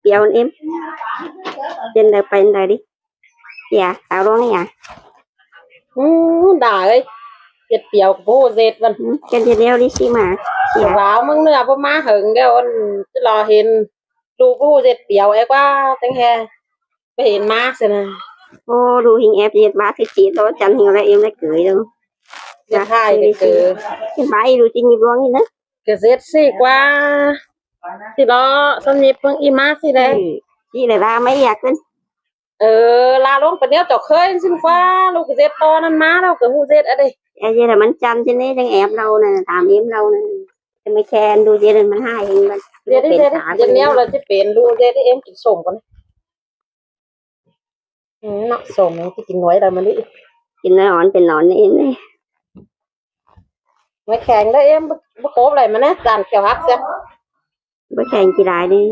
ປຽວເອັມ ເປັນໃດໄປອັນໃດດິ ເສຍ ສາວຫຼວງນີ້ຫຍັງ? ອື ດ່າເອີຍ ເຮັດປຽວກໍບໍ່ຮູ້ເຮັດມັນ ອື ເຮັດແນວນີ້ຊິມາ ສຽວ ສາວເມືອງເໜືອບໍ່ມາເຫິງແລ້ວ ອັນ ຈະລໍເຫັນ ດູຜູ້ເຮັດປຽວເອກວ່າ ຈັ່ງແຮ ໄປເຫັນມາຊັ້ນນະ. ໂອ້ ດູຫິງແອບເຮັດບາດຄືຈີໂຕຈັນຫິງແລະເອັມແລະເກີຍໂຕ ເຮັດໃຫ້ເກີຍ ເຮັດບາດອີດູຈິງຍິບລວງນີ້ນະ ກະເຮັດຊິກວ່າ ຊິລໍສຳນິບເບິ່ງອີມາຊິແລະ ອື ຊິແລະວ່າໄມ່ຢາກເປັນ ເອີ ລາລົງໄປແນວເຈົ້າເຄີຍຊິກວ່າ ລູກກະເຮັດຕໍ່ນັ້ນມາ ລາວກະຮູ້ເຮັດອະເດ ເຮັດໃຫ້ມັນຈັນຊິນີ້ ຈັ່ງແອບລາວນະ ຕາມເອັມລາວນະ. ຈະມາແຄນດູເຢັນມັນຫາຍ ມັນ ເຮັດ ເຮັດ ເຮັດແນວລະຈະເປັນ ດູເຮັດໃຫ້ເອັມກິນສົ້ມກ່ອນ. ອືມ ເນາະ ສົ້ມນີ້ກິນໜ່ວຍລະມັນນີ້ ກິນໜ່ວຍອ່ອນເປັນໜ່ວຍນີ້ ໜ່ວຍແຂງເດີເອັມ ບໍ່ ບໍ່ຄົບໄລມັນນະ ຈານຂຽວຮັກແຊະ ບໍ່ແຂງກິນຫຼາຍນີ້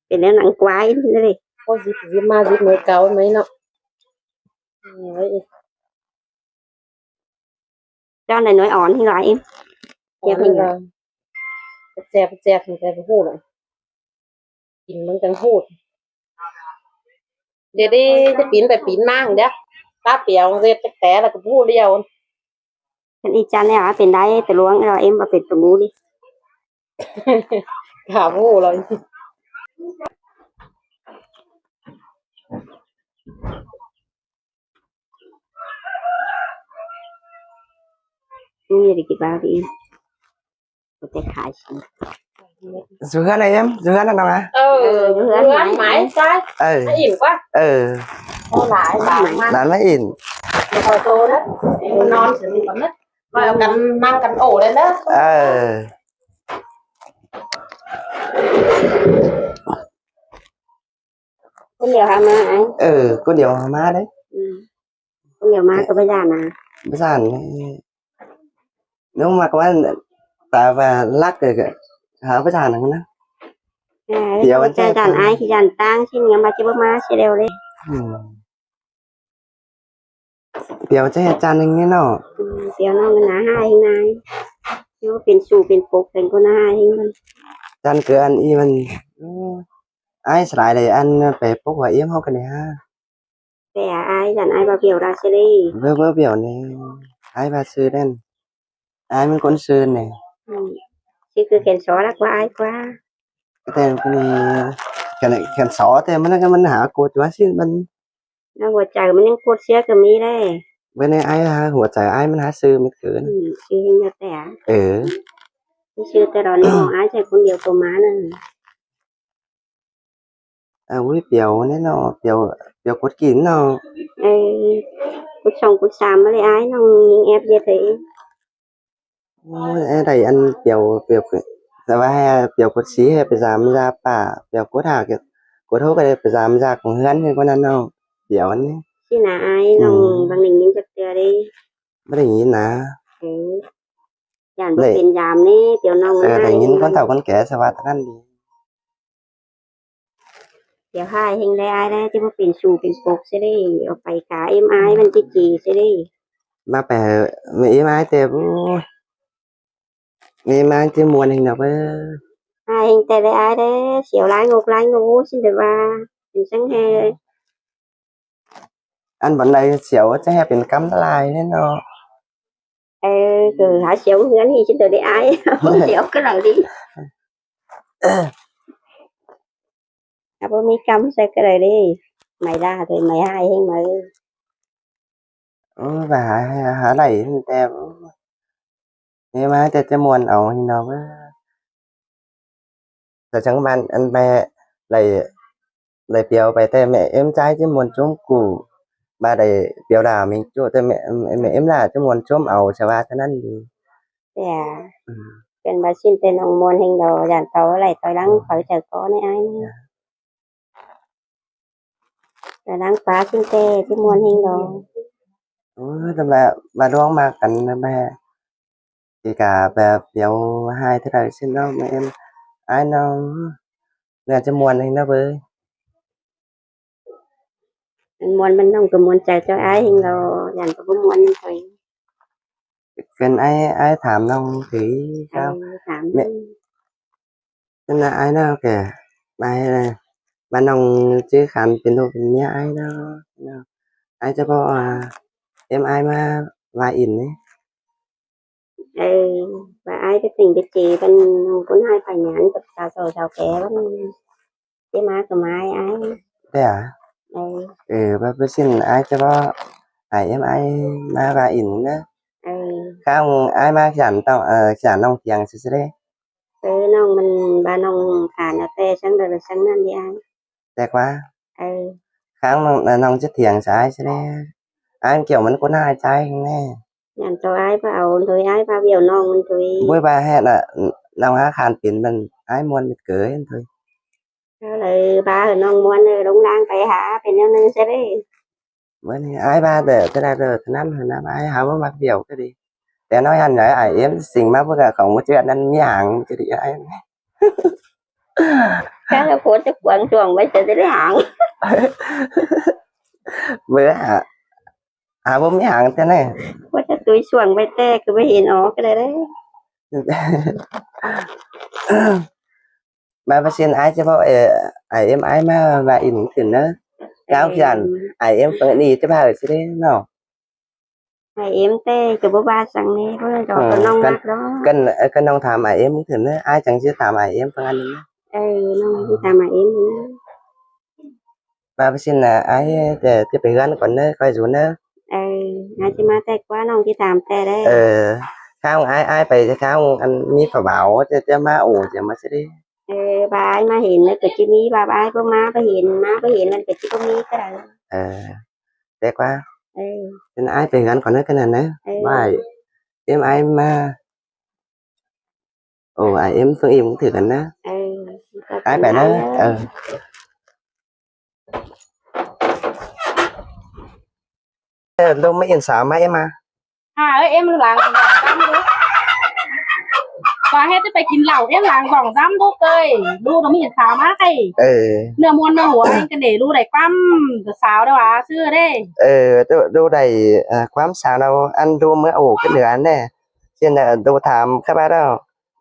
ເປັນແນວໜັງຄວາຍນີ້ເລີຍ. ໂອ້ຍ ຊິບ ຊິບມາ ຊິບໜ່ວຍເກົ່າໄໝເນາະ ໂອ້ຍ. ເຈົ້າໄດ້ໜ່ວຍອ່ອນທີ່ຫຼາຍ ແຊບ ແຊບ ແຊບ ແຕ່ບໍ່ຮູ້ລະ ກິນມັນຈັ່ງຮູ້ ດຽວນີ້ຈະປີນໄປປີນມາເດີ ຕາປຽວເຮັດແຕ່ລະກະບໍ່ຮູ້ລຽວ ຄັນອີຈັນແລ້ວເປັນໄດ້ ຕະຫຼວງແລ້ວເອັມວ່າເປັນຕະໝູນີ້ ກະບໍ່ຮູ້ລະ. ນີ້ໄດ້ກິນບາວດີ ບໍ່ໄດ້ຂາຍຊິ ຢູ່ເຮືອນນະເອັມ ຢູ່ເຮືອນນະນ້ອງອະ ເອີ ເອີ ຢູ່ເຮືອນ ເຮືອນໄໝ ໄໝ ໃຊ່ ເອີ ໃຫ້ອີກວ່າ ເອີ ໂອ້ ຫຼາຍ ຫຼາຍ ຫຼາຍ ຫຼາຍ ຫຼາຍອີກ ບໍ່ຄ່ອຍໂຕເດີ ມັນນອນຊິນີ້ກ່ອນເດີ ຄ່ອຍເອົາກັນນັ່ງກັນໂອ້ເລີຍເດີ ເອີ. ຄົນດຽວຫາມາອ້າຍ ເອີ ຄົນດຽວຫາມາເດ້ ອືມ ຄົນດຽວມາກໍບໍ່ຢ້ານນະ ບໍ່ຢ້ານ ນ້ອງມັກວ່າ ແຕ່ວ່າລັກກໍຫາບໍ່ຢ້ານນະ ດຽວຈະຢ້ານອ້າຍ ຢ້ານຕ່າງຊິຍັງວ່າຈະບໍ່ມາຊິແລ້ວເດ້ ອືມ. ປຽວຈະເຮັດຈານໜຶ່ງນີ້ເນາະ ອືມ ປຽວນ້ອງມັນໜ້າຮ້າຍນາຍ ຢູ່ເປັນຊູເປັນປົກເປັນຄົນໜ້າຮ້າຍມັນ ຈານເກືອອັນອີມັນ ໂອ້ ອາຍສະຫຼາຍເລີຍ ອັນໄປປົກວ່າອີມເຮົາກັນນີ້ຫາ ແຕ່ອາຍ ຢ້ານອາຍວ່າປຽວລາຊະເລີຍ ເບິ່ງ ເບິ່ງປຽວນີ້ ອາຍວ່າຊື່ນັ້ນ ອາຍມັນຄົນຊື່ນີ້ ອືມ ຊື່ຄືແຂນຊໍລະກວ່າອາຍກວ່າ ແຕ່ຄົນນີ້ ແຂນ ແຂນຊໍ ແຕ່ມັນກໍມັນຫາກົດວ່າຊິມັນ ແລ້ວຫົວໃຈມັນຍັງປົດເຊື້ອກໍມີແຫຼະ ເບິ່ງໃນອ້າຍຫາຫົວໃຈອ້າຍມັນຫາຊື່ມັນເກີນ ອືມ ຊື່ຍັງແຕ່ ເອີ ຊື່ແຕ່ລະນ້ອງ ອ້າຍໃຊ້ຄົນດຽວໂຕມານັ້ນ ອາ ອຸ້ຍ ປຽວແນ່ເນາະ ປຽວ ປຽວກົດກິນເນາະ ເອີ ກົດສອງກົດສາມມາເລີຍອ້າຍ ນ້ອງຍິງແອບເຮັດໃຫ້ ໂອ້ຍ ໄດ້ອັນປຽວ ປຽວ ແຕ່ວ່າໃຫ້ປຽວກົດສີ່ໃຫ້ໄປສາມຢາປ່າ ປຽວກົດຫ້າ ກົດຫົກກໍໄດ້ໄປສາມຢາຂອງເຮືອນ ເຮັດກວ່ານັ້ນເນາະ ປຽວອັນນີ້ ຊີ້ນະອ້າຍ ນ້ອງ ອືມ ບໍ່ໄດ້ຍິນຈັກເທື່ອເດ້ ບໍ່ໄດ້ຍິນນະ ເອີ ຢ້ານບໍ່ເປັນຍາມນີ້ ປຽວນ້ອງ ເອີ ໄດ້ຍິນຄົນເຖົ້າຄົນແກ່ສະຫວັດນັ້ນດີ. ດຽວຫາຍແຮງໄດ້ອ້າຍໄດ້ ຈະບໍ່ເປັນຊູເປັນປົກຊິເດ້ ອອກໄປກາເອັມອາຍມັນຈີຈີຊິເດ້ ມາໄປເອີ ເອັມອາຍແຕ່ ໂອ້ຍ ເອັມອາຍຈະມ່ວນແຮງດອກເອີຍ ຫາຍແຮງແຕ່ໄດ້ອ້າຍເດ້ ສຽວຫຼາຍງົກຫຼາຍງູຊິໄດ້ວ່າ ເປັນຈັ່ງແຮ ອັນບ່ອນໃດສຽວຈະໃຫ້ເປັນກຳລາຍແນ່ເນາະ ເອີ ຄືຫາສຽວເຮືອນນີ້ຊິໄດ້ອ້າຍ ສຽວກະລາຍດີ. ຖ້າບໍ່ມີກຳໃສ່ກໍໄດ້ເດ້ ໄມ້ລາເດ້ ໄມ້ຫາຍແຮງໄມ້ ໂອ້ຍ ໄປຫາ ຫາໄດ້ແຕ່ ໂອ້ຍ ນີ້ມາແຕ່ຈະມ່ວນເອົາ ພີ່ນ້ອງເອີຍ ແຕ່ຈັ່ງບ້ານ ອັນແມ່ໄດ້ ໄດ້ປຽວໄປແຕ່ແມ່ເອັມຈ່າຍຈະມ່ວນຈົ່ມກູ ບາດໄດ້ປຽວລາເມັງໂຈ້ ແຕ່ແມ່ ແມ່ເອັມລາຈະມ່ວນຈົ່ມເອົາ ສະວ່າເທົ່ານັ້ນດີ. ເປັນວ່າຊິນແຕ່ນ້ອງມ່ວນແຮງດອກ ຢ້ານເຂົາໄລ່ຖອຍຫຼັງ ເຂົາເຈົ້າກໍໃນອ້າຍ ຖອຍຫຼັງປາຊິນແຕ່ຊິມ່ວນແຮງດອກ. ໂອ້ຍ ແຕ່ວ່າ ວ່າດວງມາກັນແບບ ຊິກະແບບດຽວຫາຍເທົ່າໃດຊິເນາະ ແມ່ເອັມ ອ້າຍນ້ອງ ໜ້າຈະມ່ວນແຮງເນາະເອີຍ. ມັນມ່ວນ ມັນນ້ອງກໍມ່ວນໃຈເຈົ້າອ້າຍແຮງດອກ ຢ້ານກໍບໍ່ມ່ວນນຳຂ້ອຍ. ເປັນອ້າຍ ອ້າຍຖາມນ້ອງຕິ ເອີ ຖາມ ແມ່ ເປັນອ້າຍນ້ອງແກ ອ້າຍ ວ່ານ້ອງຈື່ຂັນເປັນລູກເປັນເມຍອ້າຍເນາະ. ອ້າຍຈະບອກວ່າ ເອັມອ້າຍມາວ່າອິນເດ້. ເອີ ວ່າອ້າຍໄປເປັນໄປເຈກັນຄົນຮ້າຍໄປຫຍັງກັບສາວເຖົ້າສາວແກ່ ມັນຊິມາກໍມາອ້າຍ. ແຕ່ ເອີ ເອີ ວ່າເປີເຊັນອ້າຍຈະບອກ ອ້າຍ ເອັມອ້າຍມາວ່າອິນເດີ. ເອີ ຄາວອ້າຍມາຂຽນຕ້ອງ ເອີ ຂຽນນ້ອງຖຽງຊື່ໆເດ້. ເອີ ນ້ອງມັນວ່ານ້ອງຂານເອົາແຕ່ຊັ້ນໃດຊັ້ນນັ້ນເດ້ອ້າຍ. ແຕ່ກວ່າ ເອີ ຄາວນ້ອງ ນ້ອງຈະຖຽງໃສ່ອ້າຍຊັ້ນເດ້. ອ້າຍກ່ຽວມັນຄົນຮ້າຍໃຈແນ່. ຢ້ານໂຕອ້າຍບໍ່ເອົາໂດຍ ອ້າຍວ່າວຽວນ້ອງມັນໂດຍ ໂອ້ຍ ວ່າແຮດນະ ນ້ອງຫາຂານເປັນມັນ ອ້າຍມ່ວນເປັນເກີຍໂດຍ. ເອີ ວ່າເອີ ນ້ອງມ່ວນເອີ ລົງລ່າງໄປຫາເປັນແນວໜຶ່ງຊະເດ້. ມື້ນີ້ອ້າຍວ່າແຕ່ ແຕ່ນັ້ນຫັ້ນນະ ອ້າຍຫາບໍ່ມັກວຽວກໍດີ. ແຕ່ນ້ອຍຫັ້ນໃດ ອ້າຍເອັມ ສິ່ງມາເພື່ອຂອງບໍ່ເຈື່ອນັ້ນມີຫາງກໍດີອ້າຍ. ແຄ່ລະໂພດຈະກວາງຊ່ວງໄວ້ຈະໄດ້ຫາງ ເບີຫາ ຫາບໍ່ມີຫາງແຕ່ແນ່ ວ່າຈະຕຸ້ຍຊ່ວງໄວ້ແຕ່ຄືບໍ່ເຫັນອອກກໍໄດ້ເດ້. ມາປະເຊັນອ້າຍຈະບອກ ເອີ ອ້າຍເອັມອ້າຍມາວ່າອີ່ໜຶ່ງຂຶ້ນເດີ. ເອີ ລາວຂຽນອ້າຍເອັມເບິ່ງອັນນີ້ຈະພາໄປຊິເດ້ເນາະ. ອ້າຍເອັມແຕ່ກໍບໍ່ວ່າສັງເດ້ ເພາະວ່າ ເອີ ກໍນ້ອງມັກດອກ. ກັນ ເອີ ກັນນ້ອງຖາມອ້າຍເອັມເບິ່ງເດີ ອ້າຍຈັ່ງຊິຖາມອ້າຍເອັມເບິ່ງອັນນີ້. ເອີ ນ້ອງຊິຖາມອ້າຍເອັມ. ມາປະຊິນນະ ອ້າຍຈະ ຈະໄປເຮືອນກ່ອນເດີ ຄ່ອຍສູນເດີ. ເອີ ອ້າຍຊິມາແຕ່ກວ່າ ນ້ອງຊິຖາມແຕ່ໄດ້. ເອີ ຄາວອ້າຍ ອ້າຍໄປຄາວອັນມີຜູ້ບ່າວ ຈະ ຈະມາໂອ້ ຈະມາຊິເດ້. ເອີ ບາດອ້າຍມາເຫັນແລ້ວກໍຊິມີ ບາດອ້າຍບໍ່ມາ ບໍ່ເຫັນ ມາບໍ່ເຫັນ ມັນກໍຊິບໍ່ມີກໍໄດ້. ເອີ ແຕ່ກວ່າ ເອີ ເປັນອ້າຍໄປເຮືອນກ່ອນເດີ ກັນນັ້ນເດີ. ເອີ ບາຍ ເອັມອ້າຍມາ. ໂອ້ ອ້າຍເອັມ ເບິ່ງອີ່ມືຖືກັນນະ. ເອີ ອ້າຍໄປນະ. ເອີ ເອີ ລົມມາເອັນສາວມາເອັມມາ. ຫາເອີຍ ເອັມຫຼັງດຳດູ ວ່າເຮັດໄປກິນເຫຼົ້າ ເອັມຫຼັງດອງດຳດູເອີຍ. ດູຕ້ອງມີເອັນສາວມາໃຫ້ ເອີ ເນື້ອມ່ວນເນື້ອຫົວເອງກັນເດ້. ດູໄດ້ຄວາມສາວໄດ້ວ່າຊື່ເດ້. ເອີ ດູ ດູໄດ້ ເອີ ຄວາມສາວລາວ ອັນດູເມື່ອໂອຂຶ້ນເໜືອແນ່. ເຊັ່ນ ເອີ ໂດຖາມຂະບາດເອົາ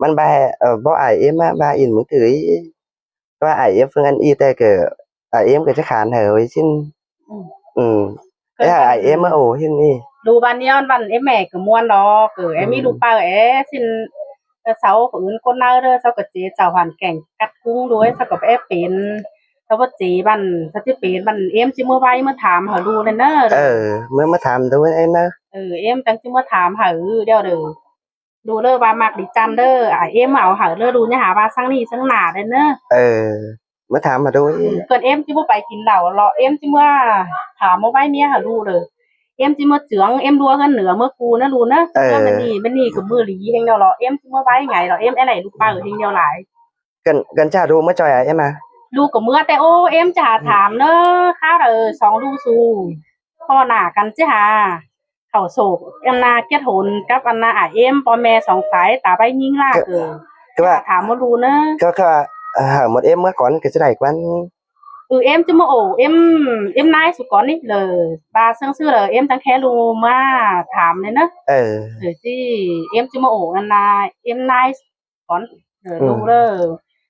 ມັນບໍ່ໃຫ້ ເອີ ບໍ່ອ້າຍເອັມມາ ວ່າອິນມືຖື ວ່າອ້າຍເອັມເບິ່ງອັນອີ່ແຕ່ກໍ ອ້າຍເອັມກໍຈະຂານໃຫ້ເອີຍຊິນ. ອືມ ອືມ ແຕ່ອ້າຍເອັມມາໂອເຫັນນີ້ ດູບ້ານດຽວບ້ານເອັມແມ່ກໍມ່ວນດອກ. ເອີ ແອມີລູກເປົ້າແອຊິນ ເອີ ເຊົາກໍອື່ນຄົນເນີເດີ ເຊົາກໍເຈເຈົ້າຫັ້ນແກ່ງກັດກຸງດ້ວຍ ເຊົາກໍແອເປັນ ເຊົາບໍ່ເຈບ້ານ ເຂົາຈະເປັນບ້ານເອັມຊິເມືອໄວ ເມືອຖາມຫາດູແນ່ເດີ. ເອີ ເມືອ ເມືອຖາມດູເອງເດີ. ເອີ ເອັມຈັ່ງຊິເມືອຖາມຫາດູດຽວເດີ. ດູເລີວ່າມັກດີຈັນເດີ ອ້າຍເອັມເອົາໃຫ້ເລີ ດູຢ່າຫາວ່າຊັງນີ້ຊັງໜ້າເດີເນີ. ເອີ ມາຖາມມາດູ. ອືມ ເກີນເອັມຊິບໍ່ໄປກິນເຫຼົ້າເລາະ ເອັມຊິເມືອຖາມມາໄວ້ເມຍຫາດູເດີ. ເອັມຊິເມືອເຈືອງ ເອັມດັວເຮືອນເໜືອເມືອກູນະດູເນີ. ເອີ ເຮືອນມັນນີ້ ມັນນີ້ກໍມື້ຫຼີແຮງດຽວເລາະ ເອັມຊິເມືອໄວ້ໄງເລາະ ເອັມແອໄຫຼລູກເປົ້າແຮງດຽວຫຼາຍ. ກັນ ກັນຈະດູເມືອຈ່ອຍອ້າຍເອັມມາ. ດູກໍເມືອແຕ່ໂອ ເອັມຈະຫາຖາມເນີ ຄາວໃດສອງດູສູ່ພໍ້ໜ້າກັນຈະຫາ ເຂົາໂສກ ອັນນາເຈັດຫົນກັບອັນນາອາເອັມ ພໍ່ແມ່ສອງຝ່າຍຕາໃບຍິງລາກເອີ ຄືວ່າຖາມບໍ່ຮູ້ເນີ ຄືວ່າ ເອີ ໃຫ້ໝົດເອັມເມືອກ່ອນກໍຈະໄດ້ກວ່າ. ເອີ ເອັມຈະມາໂອ ເອັມ ເອັມນາຍສຸກ່ອນນີ້ເລີ ບາເຊິ່ງຊື່ເລີ ເອັມຈັ່ງແຄ່ຮູ້ມາຖາມເລີຍເນີ. ເອີ ເອີ ຊິ ເອັມຈະມາໂອອັນນາ ເອັມນາຍ ກ່ອນ ເອີ ອືມ ດູເດີ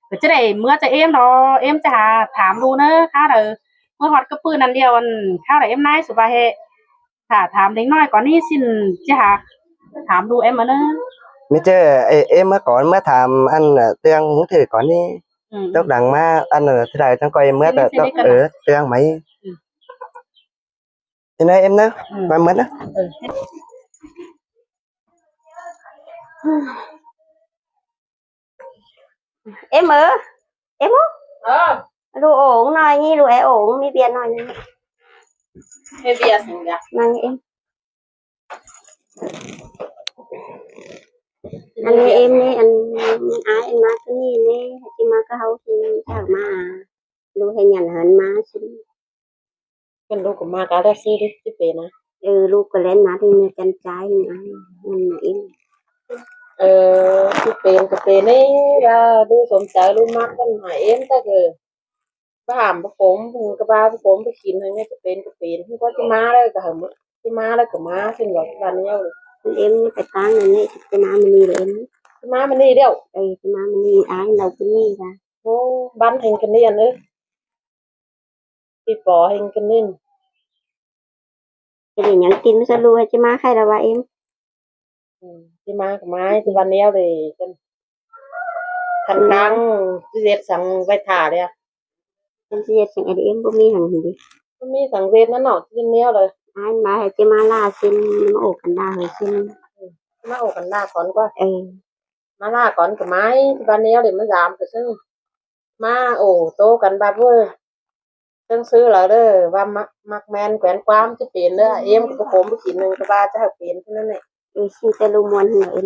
ກໍຈະໄດ້ເມືອຈະເອັມດອກ ເອັມຈະຫາຖາມດູເນີ ຄາວໃດເມືອຮອດກະປຶ້ນນັ້ນດຽວ ອັນ ຄາວໃດເອັມນາຍສຸບາເຮ ຖ້າຖາມເດັກນ້ອຍກ່ອນນີ້ຊິນ ຈະຫາຖາມດູເອັມມາເນີ ມີເຈີ ເອັມມາກ່ອນ ເມືອຖາມອັນເລື່ອງມືຖືກ່ອນນີ້ ອືມ ຕົກດັງມາ ອັນເທົ່າໃດຈັ່ງຄ່ອຍເມືອ ເອີ ເລື່ອງໃໝ່ ອືມ. ເຫັນໄດ້ເອັມເດີ ອືມ ໄປໝົດນະ ເອີ ເອັມເອີ ເອັມ ເອີ ດູໂອງໜ້ອຍນີ້ ດູແອໂອງ ມີເບຍໜ້ອຍນີ້ ເຮັດເບຍສັງກະ ໜ້ອຍນີ້ເອັມ ອັນນີ້ເອັມນີ້ ອັນ ອາຍ ອັນມາຕົວນີ້ນີ້ ທີ່ມາກັບເຮົາ ທີ່ເຈົ້າມາ ລູກໃຫ້ຍັນເຮືອນມາຊິ ເພິ່ນລູກກໍມາກະແລັກຊີດິ ຊິເປັນນະ ເອີ ລູກກໍແລ່ນມາທີ່ເມືອຈັນຈາຍນະ ນັ້ນນະເອງ ເອີ ຊິເປັນກໍເປັນເດ້ ວ່າລູກສົມໃຈ ລູກມັກເພິ່ນໃຫ້ເອງ ແຕ່ຄືບໍ່ຖາມບໍ່ກົມ ເພິ່ນກໍວ່າບໍ່ກົມໄປກິນ ໃຫ້ແມ່ຊິເປັນກໍເປັນ ເພິ່ນກໍຊິມາແລ້ວກໍໃຫ້ໝົດ ຊິມາແລ້ວກໍມາ ເພິ່ນວ່າ ວ່າແນວ ເອັມໄປຕັ້ງນັ້ນນີ້ ຊິມາມື້ນີ້ເດ້ ຊິມາມື້ນີ້ແລ້ວ ເອີ ຊິມາມື້ນີ້ ອ້າຍລາວຜູ້ນີ້ວ່າ ໂອ້ ບ້ານແຫ່ງກະນຽນເອີຍ ປີປໍເຮັງກັນນີ້ ເຮັດອີ່ຫຍັງກິນ ສະຫຼຸບໃຫ້ຈິມາໄຄລະວ່າເອງ. ອືມ ຊິມາກໍມາ ຊິວ່າແນວໃດກັນ ຄັນຄັງຊິເຮັດສັງໄວ້ຖ້າແລ້ວ. ຄັນຊິເຮັດສັງ ເອງບໍ່ມີຫຍັງເດ ບໍ່ມີສັງເຮັດນັ້ນເນາະ ຊິແນວໃດ ອ້າຍມາໃຫ້ຈິມາລາຊິນ ມາໂອກັນລາໃຫ້ຊິນ ມາໂອກັນລາກ່ອນກວ່າ ເອີ ມາລາກ່ອນກໍມາ ຊິວ່າແນວໃດ ມາຢາມກໍເຊິ່ງ ມາໂອໂຕກັນບາດເວີ ເຊິ່ງຊື້ລາວເດີ ວ່າມັກ ມັກແມ່ນແຂວນຄວາມຈະເປັນເດີ ເອງກໍບໍ່ຂົມບໍ່ກິນ ໜຶ່ງກໍວ່າຈະໃຫ້ເປັນເທົ່ານັ້ນແຫຼະ. ເອີ ຊິແຕ່ລົມມ່ວນເຫື່ອເອີ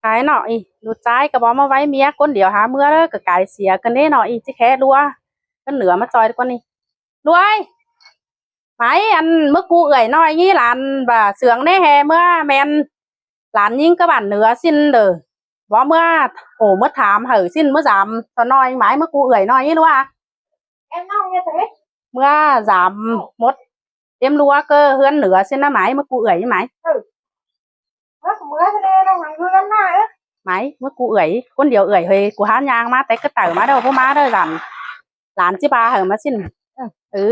ກາຍເນາະ ອີລູກຊາຍກໍບໍ່ມາໄວ້ເມຍຄົນດຽວຫາເມືອເດີ ກໍກາຍເສຍກັນເດ້ເນາະ ອີຊິແຄລັວ ເງິນເຫຼືອມາຈ່ອຍກ່ອນນີ້ ລວຍ ໄໝ ອັນ ເມື່ອກູເອື້ອຍນ້ອຍນີ້ຫຼານວ່າເຊື່ອງແນ່ແຮ່ເມື່ອແມ່ນ ຫຼານຍິງກະບ້ານເໜືອຊິນເດີ ບໍ່ເມື່ອ ໂອ ເມື່ອຖາມໃຫ້ຊິນ ເມື່ອສາມຊະນ້ອຍ ໄໝ ເມື່ອກູເອື້ອຍນ້ອຍນີ້ລວຍ ເມື່ອສາມໝົດ ເຕັມລວຍເກີເຮືອນເໜືອຊິນນະ ໄໝ ເມື່ອກູເອື້ອຍນີ້ ໄໝ ເອີ ເມື່ອ ເມື່ອຊະແນ່ນ້ອງ ຢູ່ນຳໜ້າເອີ ໄໝ ເມື່ອກູເອື້ອຍ ຄົນດຽວເອື້ອຍເຮີຍ ກູຫາຍ່າງມາແຕ່ກະເຕີມາເດີ ບໍ່ມາເດີຫຼານ ຫຼານຊິບາໃຫ້ມາຊິນ ເອີ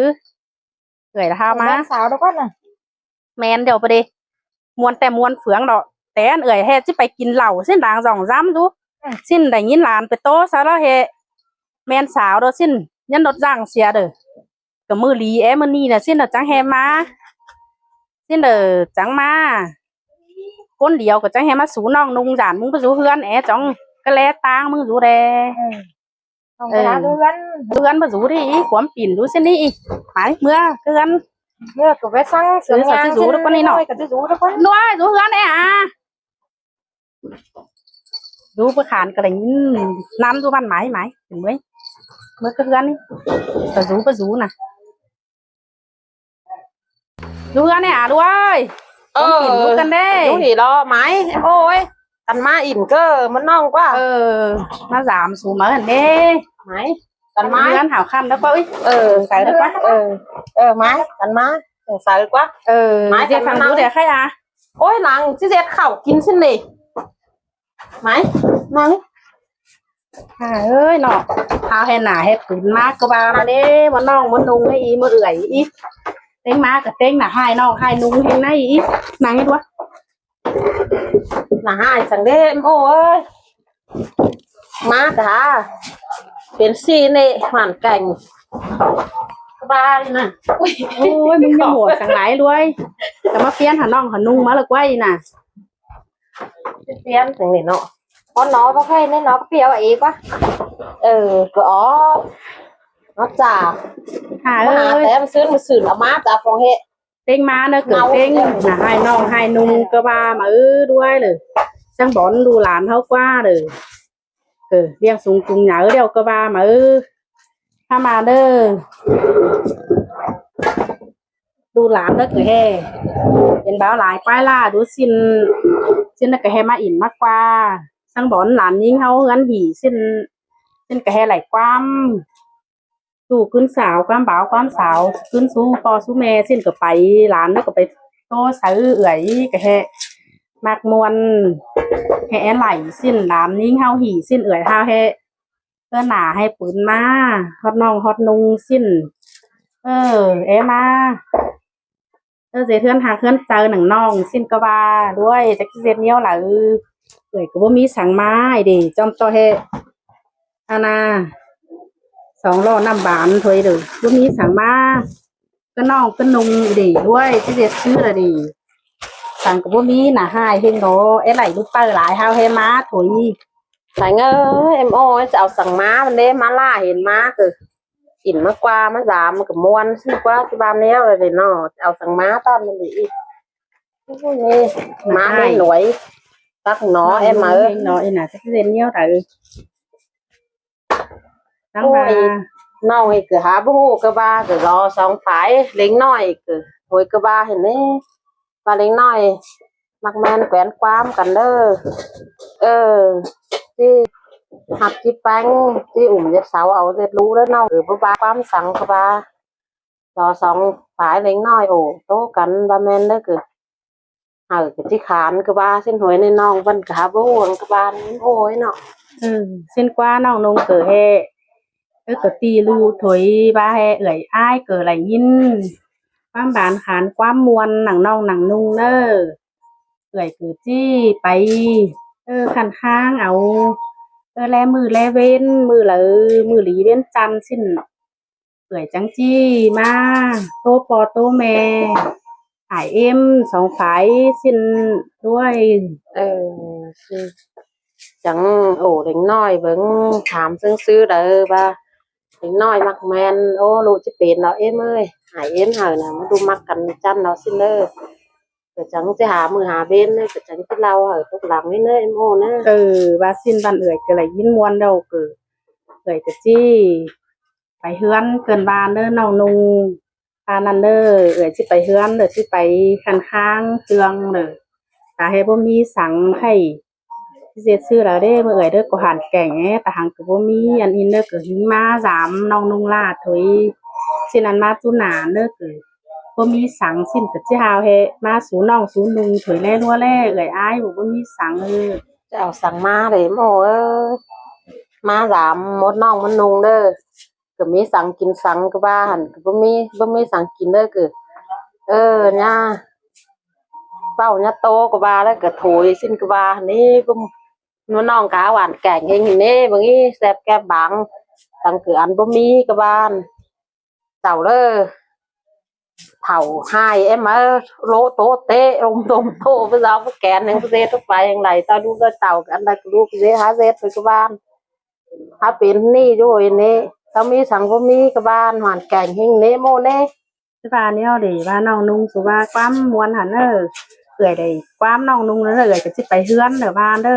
ເອື້ອຍລະຫາມາ ແມ່ນສາວດຽວກ່ອນນະ ແມ່ນດຽວປະເດ ມ່ວນແຕ່ມ່ວນເຟືອງດອກ ແຕ່ອັນເອື້ອຍແຮຊິໄປກິນເຫຼົ້າຊິນດາງຊ່ອງຊ້ຳຢູ່ ຊິນໄດ້ຍິນຫຼານໄປໂຕໃສ່ລາວແຮ ແມ່ນສາວດອກຊິນ ຍັນລົດຈ້າງເສຍເດີ ກໍມື້ຫຼີແອ ມື້ນີ້ນະຊິນນະຈັ່ງແຮມາ ຊິນເດີຈັ່ງມາ ຄົນດຽວກໍຈັ່ງແຮມາ ສູນ້ອງນຸ່ງ ຢ້ານມຶງໄປສູ່ເຮືອນແອ ຈ່ອງກະແລຕາງມຶງຢູ່ແດ່ ເອີ ເອີ ເຮືອນ ເຮືອນບໍ່ຢູ່ດີ ຄວາມປິ່ນຢູ່ຊິນີ້ ໄປເມືອເຮືອນ ເມືອກໍໄປສັ່ງເສືອຍາງ ເອີ ຊິຢູ່ດອກ ນີ້ເນາະ ກໍຊິຢູ່ດອກ ນ້ອຍຢູ່ເຮືອນແອ ອ່າ ຢູ່ປະຄານກໍໄດ້ຍິນນຳຢູ່ບ້ານໄໝ ໄໝ ເຫັນເວີຍ ເມືອກໍເຮືອນນີ້ ກໍຢູ່ບໍ່ຢູ່ນະ ຢູ່ເຮືອນແດ່ອາລູກເອີຍ ເອີ ຂອງກິນຢູ່ກັນເດ້ ຢູ່ນີ້ເລາະໄໝ ໂອ້ຍ ກັນມາອິນເກີມານ້ອງກວ່າ ເອີ ມາສາມສູມາຫັ້ນເດ້ ໄໝ ກັນມາເຮືອນຫາວຄ່ຳແລ້ວກໍ ເອີ ໃສ່ແລ້ວກໍ ເອີ ເອີ ໄໝ ກັນມາ ໃສ່ກວ່າ ເອີ ໄໝ ກັນມາ ເດໃຄອາ ໂອ້ຍ ຫຼັງຊິເຮັດເຂົ້າກິນຊິນີ້ ໄໝ ມາ ອ່າເອີຍເນາະ ຫາວແຫ່ໜ້າແຫ່ປືນມາກໍວ່າມາເດ້ ມານ້ອງມານຸ່ງອີ ມາເອື້ອຍອີ ເຕັງມາກໍເຕັງໜ້າຮ້າຍນ້ອງຮ້າຍນຸ່ງແຫ່ງໃນອີ ນັ່ງໃຫ້ຕົວະ ໜ້າຮ້າຍສັງເດ້ ໂອ້ເອີຍ ມາກະຫາເປັນຊີ້ເນຫວານແກ່ງ ສະບາຍນະ ໂອ້ຍ ມຶງຢ່າໂຫດສັງຫຼາຍລວຍ ກະມາປ່ຽນຫານ້ອງຫານຸ່ງມາລະກວ່າອີນະ. ປ່ຽນຈັ່ງນີ້ເນາະ ອໍ ໜໍບໍ່ໃຄ່ແນ່ ໜໍກໍປ່ຽນເອົາເອງວ່າ ເອີ ກໍອໍ ເນາະຈ້າ ຫາເອີຍ ແຕ່ມື້ຊືນ ມື້ຊືນເອົາມາຈ້າ ຟອງເຮ ເຕັງມາເນີ ເກີດເຕັງນະ ໃຫ້ນ້ອງໃຫ້ນຸ່ງກໍວ່າມາ ເອີ ດ້ວຍເລີຍ ຈັ່ງບອນດູຫຼານເຮົາກວ່າເດີ ເອີ ລ້ຽງສູງຈຸງໃຫຍ່ ດຽວກໍວ່າມາ ເອີ ພາມາເດີ ດູຫຼານເດີ ກະແຮ ເປັນບ່າວຫຼາຍປາຍລະ ດູຊິນ ຊິນກະແຮມາອິນມາກວ່າ ສັງບອນຫຼານຍິງເຮົາເຮືອນຫີຊິນ ຊິນກະແຮໄຫຼຄວາມ ສູ້ຂຶ້ນສາວ ຄວາມບ່າວຄວາມສາວ ຂຶ້ນສູ່ພໍ່ສູ່ແມ່ ຊິນກະໄປ ຫຼານເດີກະໄປໂຕໃສ່ເອື້ອຍ ກະແຮມັກມ່ວນ ແຮໄຫຼຊິນ ຫຼານຍິງເຮົາຫີຊິນ ເອື້ອຍເຮົາແຮ ເອີ ໜ້າໃຫ້ປືນມາ ຮອດນ້ອງຮອດນຸ່ງຊິນ ເອີ ແອມາ ເອີ ເຮັດເຮືອນຮັກເຮືອນໃຈໜັງນ້ອງຊິນກະວ່າດ້ວຍ ຈັກຊິເຮັດແນວໃດ ເອື້ອຍກໍບໍ່ມີສັງມາເດ ຈອມຕໍ່ແຮ ອັນນ່າ ສອງລໍ້ນ້ຳບານຖ້ວຍເດີ ບໍ່ມີສັງມາ ກະນ້ອງກະນຸ່ງເດດ້ວຍ ຊິເຮັດຄືລະເດ ສັງກະບໍ່ມີ ໜ້າຮ້າຍເຮັງເນາະ ແອໄຫຼລູກເຕົ້າຫຼາຍ ຫາວແຮມາຖົຍ ສັງເອີຍ ເອັມໂອ ຈະເອົາສັງມາມັນເດ ມາລ່າເຫັນມາຄື ກິນມາກວ່າ ມາຢາມມັນກະມ່ວນ ຊິກວ່າຊິວ່າແນວໃດເນາະ ຈະເອົາສັງມາຕອນມັນດີອີກ ໂອ້ຍ ມາເຮັງໜວຍ ຕັກໜໍ ເອີ ເອັມເອີຍ ເຮັງໜໍອີ່ໜ້າ ຈະເຮັດແນວໃດ ໂອ້ຍ ນ້ອງອີກກະຫາບໍ່ຮູ້ກະວ່າ ກະລໍສອງຝ່າຍ ເລັກນ້ອຍກະໂຫຍກະວ່າຫັ້ນເດ ວ່າເລັກນ້ອຍມັກແມ່ນແຂວນຄວາມກັນເດີ ເອີ ຊິຮັບຊິແປງ ຊິອຸ້ມເຈັດເສົາເອົາເຈັດລູເດີນ້ອງ ເອີ ບໍ່ວ່າຄວາມສັງກະວ່າ ລໍສອງຝ່າຍເລັກນ້ອຍໂອ້ໂຕກັນ ວ່າແມ່ນເດີກະ ເຮົາກະຊິຂານກະວ່າ ຊິນຫວຍໃນນ້ອງເພິ່ນກະຫາບໍ່ຫວງກະວ່າ ໂອ້ຍເນາະ ເອີ ຊິນກວ່ານ້ອງນຸ່ງເກີແຮ ເອີ ກໍຕີລູກໂຖຍວ່າໃຫ້ເອື້ອຍອ້າຍກໍໄດ້ຍິນຄວາມບານຂານຄວາມມ່ວນໜັງນ້ອງໜັງນຸ່ງເດີ. ເອື້ອຍກໍຊິໄປ ເອີ ຄັນຄາງເອົາ ເອີ ແລມື້ແລເວັນ ມື້ລະ ມື້ຫຼີວຽນຈັນຊີ້ນ ເອື້ອຍຈັ່ງຊິມາໂທພໍ່ໂທແມ່ອ້າຍເອັມສອງຝ່າຍຊີ້ນດ້ວຍ. ເອີ ຈັ່ງ ໂອ້ ເດັກນ້ອຍເບິ່ງ ຖາມຊື່ໆ ເດີວ່າ ເດັກນ້ອຍມັກແມ່ນ ໂອ້ ລູກຊິເປັນເນາະ ເອັມເອີຍ ອ້າຍເອັມເຮົານະ ມາດູມັກກັນຈັນເນາະຊີ້ນເດີ. ກໍຈັ່ງຊິຫາມື້ຫາເວັນເດີ ກໍຈັ່ງຊິເລົ່າໃຫ້ລູກຫຼານນີ້ເດີ ເອັມໂອເດີ. ເອີ ວ່າຊີ້ນ ບ້ານເອື້ອຍກໍໄດ້ຍິນມ່ວນແລ້ວ ກໍເອື້ອຍກໍຊິໄປເຮືອນເກີນບ້ານເດີ ນ້ອງນຸ່ງ ປານນັ້ນເດີ. ເອື້ອຍຊິໄປເຮືອນເດີ ຊິໄປຄັນຄາງເຄື່ອງເດີ ຕາໃຫ້ບໍ່ມີສັງໃຫ້ ຊິເຮັດຊື່ລະເດ້ ເມື່ອເອື້ອຍເດີ ກໍຫັນແກ່ງແອ ຕາຫັງກໍບໍ່ມີອັນອິນເດີ ກໍຫິມາສາມນ້ອງນຸ່ງລາດໂຖຍ ຊິນັ້ນມາຕູໜາເດີ ກໍບໍ່ມີສັງ ຊິນກໍຊິຫາວແຮະ ມາສູ່ນ້ອງສູ່ນຸ່ງໂຖຍແລ ລັວແລ ເອື້ອຍອ້າຍ ບໍ່ມີສັງເອີ. ຈະເອົາສັງມາເດ້ ໂມເອີຍ ມາສາມໝົດນ້ອງໝົດນຸ່ງເດີ ກໍມີສັງກິນສັງກໍວ່າຫັ້ນ ກໍບໍ່ມີ ບໍ່ມີສັງກິນເດີ ກໍ ເອີ ຍາ ເວົ້າຍາໂຕກໍວ່າແລ້ວ ກໍໂຖຍຊິນກໍວ່ານີ້ ບໍ່ ໜູນ້ອງກາຫວານແກງເຮັງເນ ບາງອີແຊບແກບບາງ ຕັງຄືອັນບໍ່ມີກະບານ ເຈົ້າເດີ ເຖົ້າຫາຍເອັມເອີ ໂລໂຕເຕະລົມຕົມໂຕ ໄປເອົາໄປແກນ ຍັງໄປເຮັດໄປ ຍັງໄຫຼຕໍ່ລູກຕໍ່ເຕົ້າ ອັນໃດກໍລູກເດ ຫາເຮັດໄປກະບານ ຫາເປັນໜີ້ຢູ່ເນ ເຈົ້າມີສັງບໍ່ມີກະບານ ຫວານແກງເຮັງເນ ໂມເນ. ຊິວ່າແນວໃດວ່ານ້ອງນຸ່ງ ສຸວ່າຄວາມມ່ວນຫັ້ນເອີ ເອື້ອຍໄດ້ຄວາມນ້ອງນຸ່ງແລ້ວເດີ ເອື້ອຍກໍຊິໄປເຮືອນເດີ ວ່າເດີ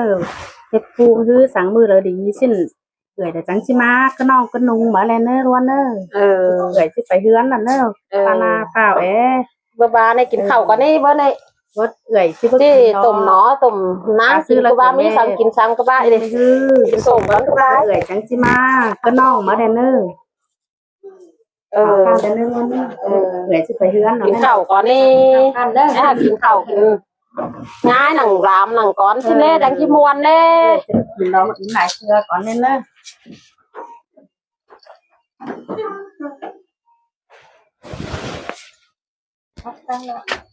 ເຮັດພູມຮືສັງມື້ລະດີຊິ້ນ ເອື້ອຍດຽວຈັ່ງຊິມາ ກະນ້ອງກະນຸ່ງມາແລ້ວເດີ ລວນເດີ. ເອີ ເອື້ອຍຊິໄປເຮືອນນັ້ນເດີ ເອີ ປານາຟ້າວແອ ເບີບາໃນກິນເຂົ້າກ່ອນນີ້ ເບີໃນ ເບີເອື້ອຍຊິບໍ່ກິນດອກ ຕົ້ມໜໍ ຕົ້ມນາກິນ ຄືວ່າມີສັງກິນສັງກະບາ ເອີ ກິນສົ້ມກ່ອນກະບາ ເອື້ອຍຈັ່ງຊິມາ ກະນ້ອງມາແລ້ວເດີ. ເອີ ເອີ ເອື້ອຍຊິໄປເຮືອນເນາະ ກິນເຂົ້າກ່ອນນີ້ ກິນເຂົ້າ ກິນເຂົ້າ ກິນ ຍ້າຍນັ່ງລາມນັ່ງກ່ອນຊິເນ ຈັ່ງຊິມ່ວນເດ້ ກິນເນາະ ກິນຫຼາຍເທື່ອກ່ອນນີ້ເນາະ.